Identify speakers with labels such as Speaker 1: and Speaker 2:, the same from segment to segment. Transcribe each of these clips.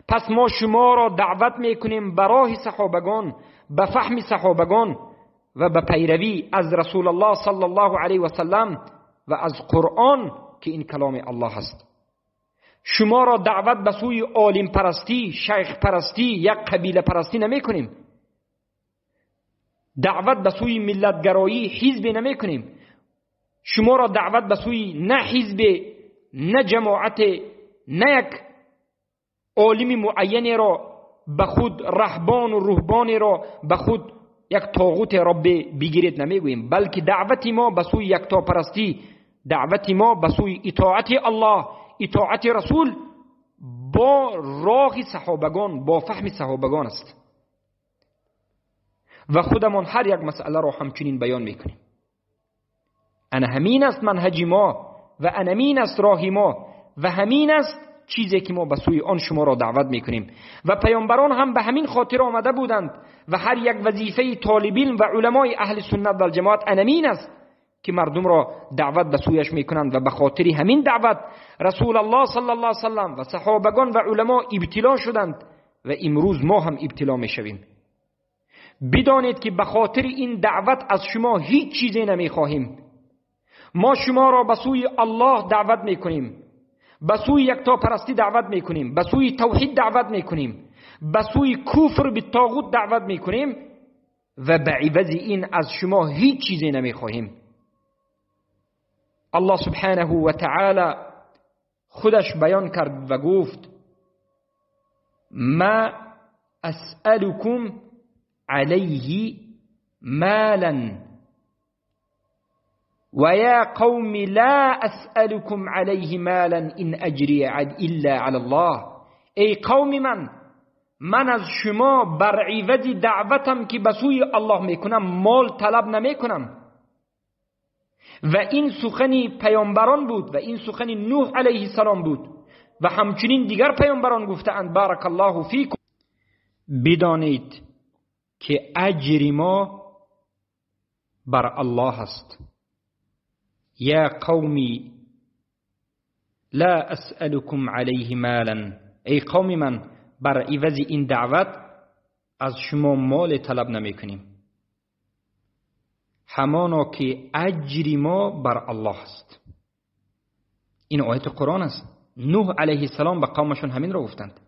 Speaker 1: پس ما شما را دعوت میکنیم به راه صحابگان، به فهم صحابگان و به پیروی از رسول الله صلی الله علیه و سلم و از قرآن که این کلام الله است. شما را دعوت به سوی عالم پرستی، شیخ پرستی، یک قبیله پرستی نمی کنیم. دعوت به سوی ملتگرایی، حزب نمی کنیم. شما را دعوت به سوی نه حزب، نه جماعت، نه یک عالم معین را به خود رهبان و رهبان را به خود یک طاغوت را بگیرید نمیگوییم، بلکه دعوت ما به سوی یکتاپرستی، دعوت ما به سوی اطاعت الله، اطاعت رسول با راه صحابگان، با فهم صحابگان است. و خودمان هر یک مسئله را همچنین بیان میکنیم. انا همین است منهج ما و انا همین است راه ما و همین است چیزی که ما به سوی آن شما را دعوت میکنیم. و پیامبران هم به همین خاطر آمده بودند و هر یک وظیفه طالب علم و علمای اهل سنت و الجماعت انمین است که مردم را دعوت به سویش میکنند و به خاطر همین دعوت رسول الله صلی الله علیه وسلم و صحابگان و علما ابتلا شدند و امروز ما هم ابتلا میشویم. بدانید که به خاطر این دعوت از شما هیچ چیزی نمیخواهیم. ما شما را به سوی الله دعوت میکنیم، به سوی یکتاپرستی دعوت میکنیم، به سوی توحید دعوت میکنیم، به سوی کفر به طاغوت دعوت میکنیم و به عوض این از شما هیچ چیزی نمیخواهیم. الله سبحانه و تعالی خودش بیان کرد و گفت ما اسألكم علیه مالا ويا قوم لا أسألكم عليه مالا إن أجري إلا على الله. ای قوم من، من از شما بر عوض دعوتم که به سوی الله میکنم مال طلب نمیکنم. و این سخن پیامبران بود و این سخن نوح علیه السلام بود و همچنین دیگر پیامبران گفتند بارک الله فیکم. بدانید که اجر ما بر الله است. یا قومی لا اسألكم علیه مالا، ای قوم من بر عوض این دعوت از شما مال طلب نمی کنیم، همانا که اجر ما بر الله است. این آیت قرآن است. نوح علیه السلام به قومشون همین را گفتند،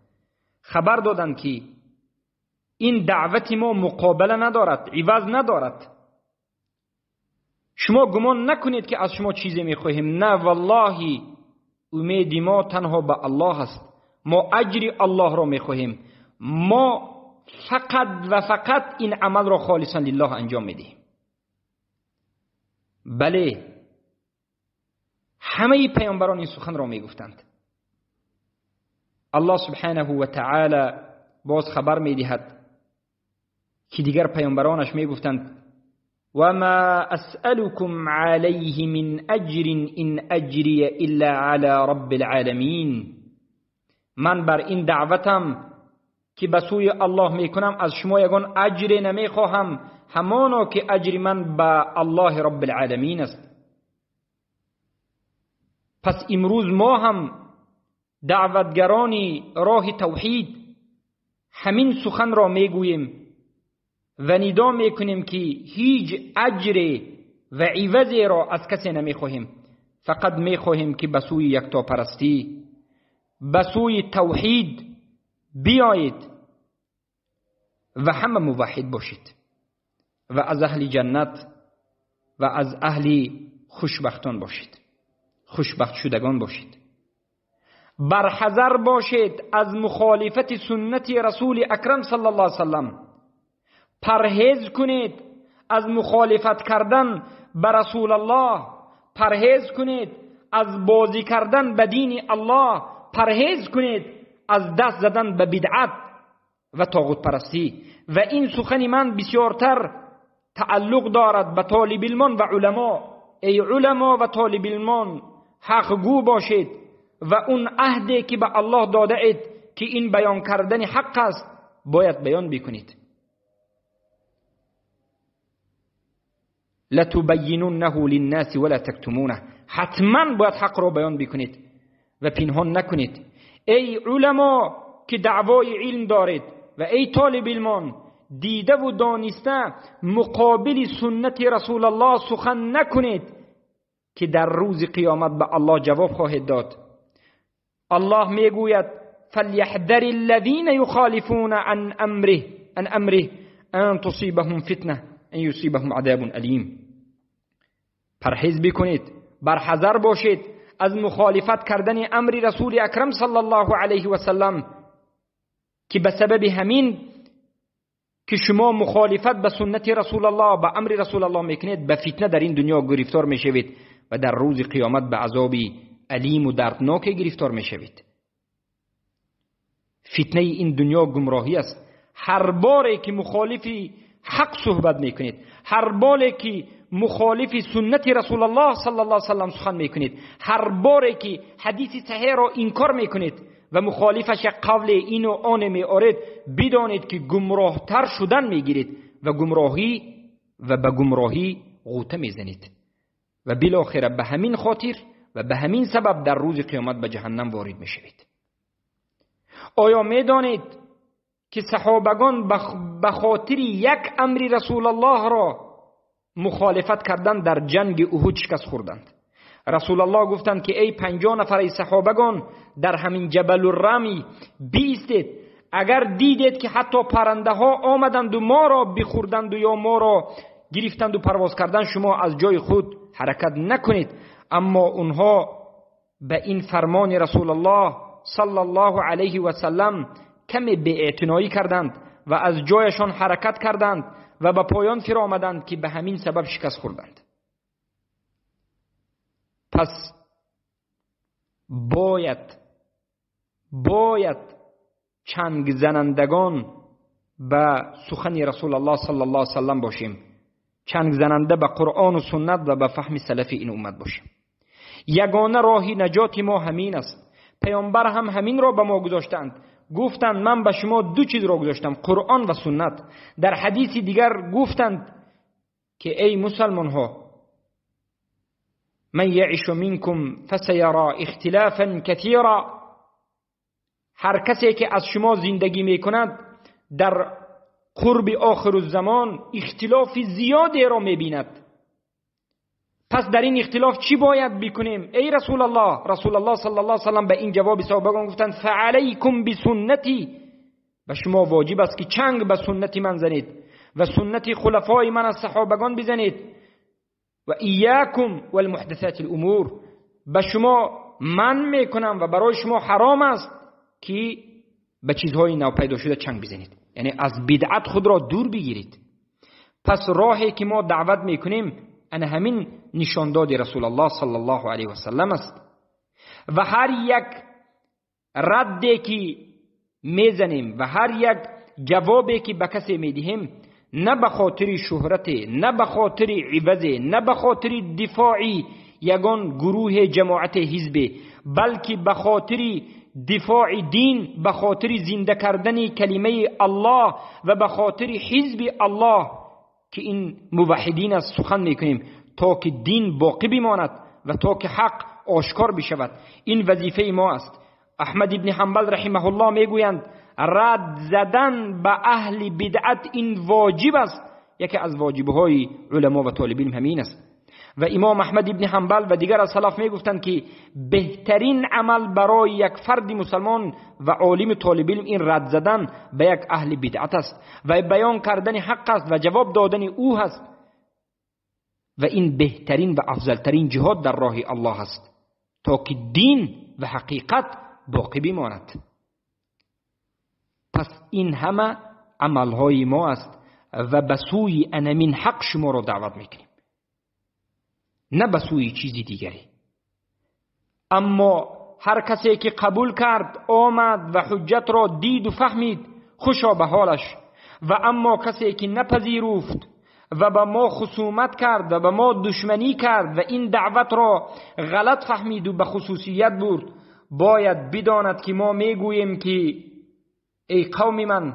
Speaker 1: خبر دادند که این دعوت ما مقابله ندارد، عوض ندارد. شما گمان نکنید که از شما چیزی میخواهیم، نه والله امید ما تنها به الله است. ما اجر الله را میخواهیم، ما فقط و فقط این عمل را خالصا لله انجام میدهیم. بله، همه پیامبران این سخن را میگفتند. الله سبحانه و تعالی باز خبر میدهد که دیگر پیامبرانش میگفتند وما أسألكم عليه من أجر إن أجري إلا على رب العالمين. من بر این دعوتم که به سوی الله میکنم از شما یگان اجر نمیخواهم، همانا که اجر من به الله رب العالمین است. پس امروز ما هم دعوتگران راه توحید همین سخن را میگوییم و ندا میکنیم که هیچ اجر و عوضی را از کسی نمیخواهیم، فقط میخواهیم که به سوی یکتاپرستی، به سوی توحید بیایید و همه موحد باشید و از اهل جنت و از اهل خوشبختان باشید، خوشبخت شدگان باشید. برحذر باشید از مخالفت سنت رسول اکرم صلی الله علیه وسلم. پرهیز کنید از مخالفت کردن به رسول الله، پرهیز کنید از بازی کردن به دین الله، پرهیز کنید از دست زدن به بدعت و طاغوت پرستی. و این سخن من بسیارتر تعلق دارد به طالب علمان و علما. ای علما و طالب علمان، حقگو باشید و اون عهدی که به الله داده اید که این بیان کردن حق است باید بیان بکنید. لتبیننه للناس ولا تکتمونه، حتما باید حق را بیان بکنید و پنهان نکنید. ای علما که دعوای علم دارید و ای طالب علمان، دیده و دانسته مقابل سنت رسول الله سخن نکنید که در روز قیامت به الله جواب خواهید داد. الله میگوید فلیحذر الذین یخالفون عن امره ان تصیبهم فتنه ان یصیبهم عذاب الیم. پرهیز بکنید، برحذر باشید از مخالفت کردن امر رسول اکرم صلی الله علیه و سلم، که به سبب همین که شما مخالفت به سنت رسول الله، به امر رسول الله میکنید، به فتنه در این دنیا گرفتار میشوید و در روز قیامت به عذاب الیم و دردناک گرفتار میشوید. فتنه این دنیا گمراهی است. هر باری که مخالف حق صحبت میکنید، هر باری که مخالف سنت رسول الله صلی الله علیه و سلم سخن میکنید، هر باری که حدیث صحیح را انکار میکنید و مخالفش قول این و آن میآرید، بدانید که گمراه تر شدن میگیرید و گمراهی و به گمراهی غوطه میزنید و بالاخره به همین خاطر و به همین سبب در روز قیامت به جهنم وارد میشوید. آیا میدانید که صحابگان به خاطر یک امر رسول الله را مخالفت کردن در جنگ احد شکست خوردند؟ رسول الله گفتند که ای 50 نفر ای صحابگان، در همین جبل الرمی بیستید، اگر دیدید که حتی پرنده ها آمدند و ما را بخوردند و یا ما را گرفتند و پرواز کردند، شما از جای خود حرکت نکنید. اما اونها به این فرمان رسول الله صلی الله علیه و سلم کمی بی‌اعتنایی کردند و از جایشان حرکت کردند و به پایان فر آمدند که به همین سبب شکست خوردند. پس باید چنگ زنندگان به سخن رسول الله صلی الله علیه و سلم باشیم، چنگ زننده به قرآن و سنت و به فهم سلف این امت باشیم. یگانه راه نجات ما همین است. پیامبر هم همین را به ما گذاشتند. گفتند من به شما دو چیز را گذاشتم، قرآن و سنت. در حدیث دیگر گفتند که ای مسلمان ها، من یعش منکم فسیرا اختلافا کثیرا، هر کسی که از شما زندگی میکند در قرب آخر الزمان اختلاف زیادی را میبیند. پس در این اختلاف چی باید بکنیم ای رسول الله؟ رسول الله صلی الله علیه و سلم به این جواب صحابگان گفتند فعلیکم بسنتی، به شما واجب است که چنگ به سنت من زنید و سنت خلفای من از صحابگان بزنید. و ایاکم والمحدثات الامور، به شما من میکنم و برای شما حرام است که به چیزهای نو پیدا شده چنگ بزنید، یعنی از بدعت خود را دور بگیرید. پس راهی که ما دعوت میکنیم انا همین نشانداد رسول الله صلی الله علیه و سلم است. و هر یک ردی که میزنیم و هر یک جوابی که به کسی میدهیم، نه به خاطر شهرت، نه به خاطر عوض، نه به خاطر دفاعی یگان گروه جماعت حزب، بلکه به خاطر دفاع دین، به خاطر زنده کردن کلمه الله و به خاطر حزب الله که این موحدین از سخن میکنیم تا که دین باقی بماند و تا که حق آشکار بشود. این وظیفه ما است. احمد ابن حنبل رحمه الله میگویند رد زدن به اهل بدعت این واجب است. یکی از واجبهای علما و طالب علم همین است. و امام احمد ابن حنبل و دیگر از سلف میگفتند که بهترین عمل برای یک فرد مسلمان و عالم طالب علم این رد زدن به یک اهل بدعت است و بیان کردن حق است و جواب دادن او هست، و این بهترین و افضلترین جهاد در راه الله است تا که دین و حقیقت باقی بماند. پس این همه عملهای ما است و به سوی انمین حق شما را دعوت میکنیم، نه به سوی چیزی دیگری. اما هر کسی که قبول کرد، آمد و حجت را دید و فهمید، خوشا به حالش. و اما کسی که نپذیرفت و به ما خصومت کرد و به ما دشمنی کرد و این دعوت را غلط فهمید و به خصوصیت برد، باید بداند که ما میگوییم که ای قوم من،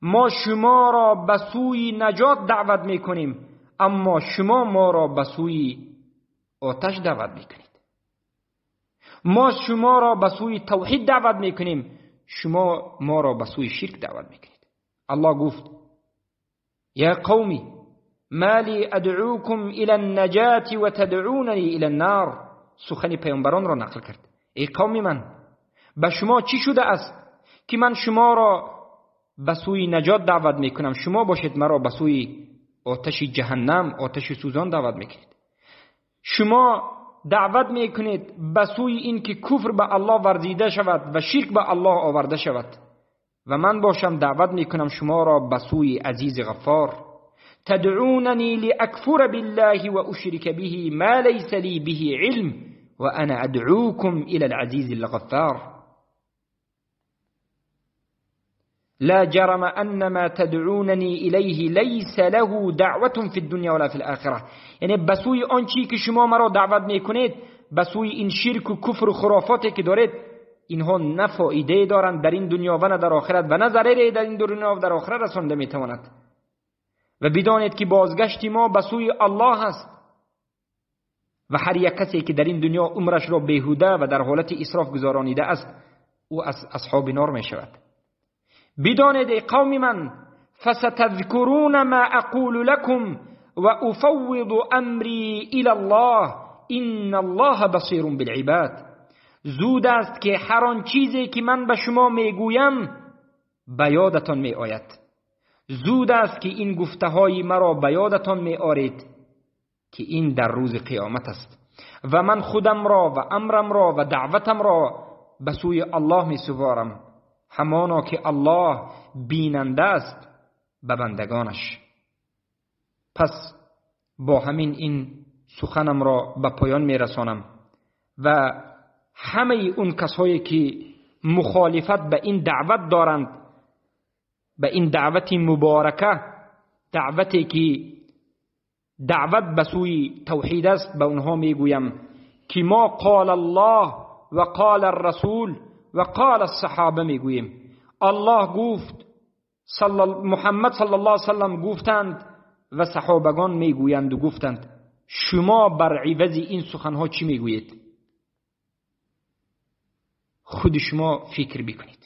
Speaker 1: ما شما را به سوی نجات دعوت میکنیم، اما شما ما را به سوی آتش دعوت میکنید. ما شما را به سوی توحید دعوت میکنیم، شما ما را به سوی شرک دعوت میکنید. الله گفت یا قومی ما لی ادعوکم الى النجاة و تدعوننی الى النار. سخن پیامبران را نقل کرد. ای قوم من، به شما چی شده است که من شما را به سوی نجات دعوت میکنم، شما باشید مرا به سوی آتش جهنم، آتش سوزان دعوت میکنید. شما دعوت میکنید به سوی این که کفر به الله ورزیده شود و شرک به الله آورده شود، و من باشم دعوت میکنم شما را به سوی عزیز غفار. تدعوننی لأکفر بالله و اشرک به ما لیس لی به علم و انا ادعوکم الى العزیز الغفار. لا جرم ان ما تدعوننی الیه لیس له دعوة فی الدنیا ولا فی الاخره. یعنی به سوی آنچه که شما مرا دعوت میکنید، به سوی این شرک و کفر و خرافاتی که دارید، اینها نه فایده دارند در این دنیا و نه در آخرت و نه ضرری در این دنیا و در آخرت رسانده میتواند. و بدانید که بازگشت ما به سوی الله است و هر یک کسی که در این دنیا عمرش را بیهوده و در حالت اسراف گذارانیده است، او از اصحاب نار می شود. بدانید ای قوم من، فستذکرون ما اقول لكم و افوض امری الی الله ان الله بصیر بالعباد. زود است که هر آن چیزی که من به شما میگویم به یادتان می آید. زود است که این گفته های مرا به یادتان می آرید که این در روز قیامت است و من خودم را و امرم را و دعوتم را به سوی الله می سپارم، همانا که الله بیننده است به بندگانش. پس با همین این سخنم را به پایان می رسانم و همه اون کسایی که مخالفت به این دعوت دارند، به این دعوت مبارکه، دعوتی که دعوت به سوی توحید است، به اونها میگویم که ما قال الله و قال الرسول و قال الصحابه میگوییم. الله گفت، محمد صلی الله علیه وسلم گفتند و صحابگان میگویند و گفتند. شما بر عوض این سخنها چی میگویید؟ خود شما فکر بکنید.